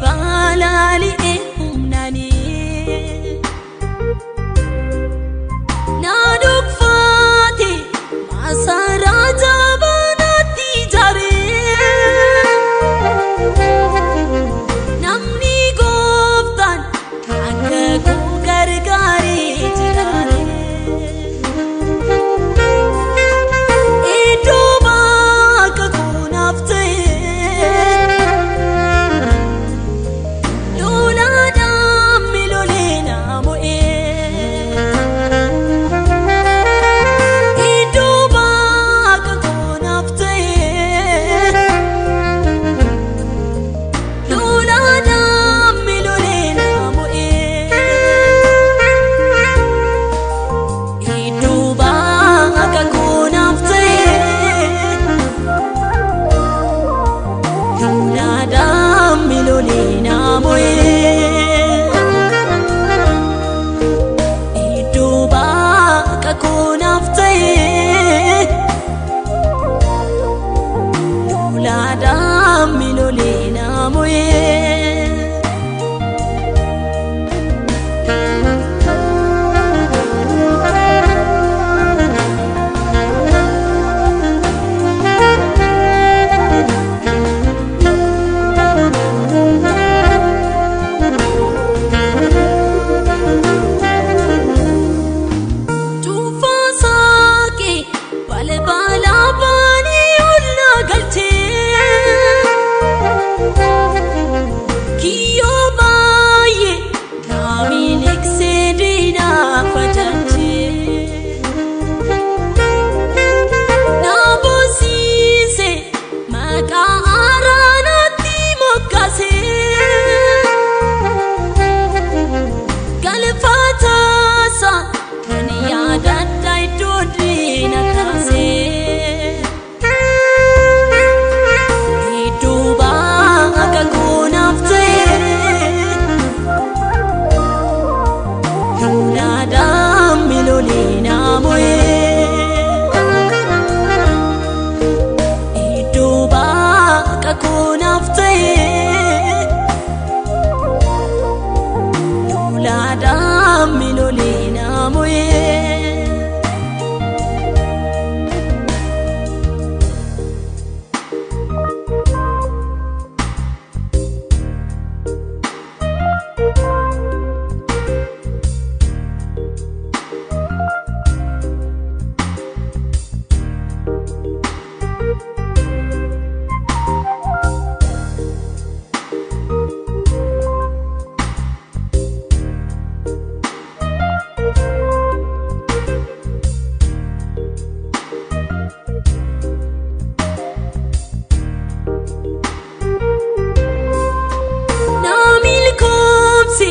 Balali'e humnani Na dhokfate masaraa jabaanaatti ijaare Namni gooftaan akka koo gargaaree jiraate Iddoo bakka koo naaf ta'e Lolaadhaan milolee na mo'e Iddoo bakka koo naaf ta'e Lolaadhaan milolee na mo'e Iddoo bakka koo naaf ta'e Lolaadhaan milolee na mo'e Iddoo bakka koo naaf ta'e Lolaadhaan milolee na mo'e. Cuunfaa saaqee balbala baanii ol na galchee Kiyyoo baay'ee na miliqsee diinaa facaachee Na boonsiise maqaa haaraa natti moggaasee Galfataasaa kan yaadadha iddoo diina kaasee Iddoo bakka koo naaf ta'e Lolaadhaan milolee na mo'e Iddoo bakka koo naaf ta'e Lolaadhaan milolee na mo'e. Na milkoomse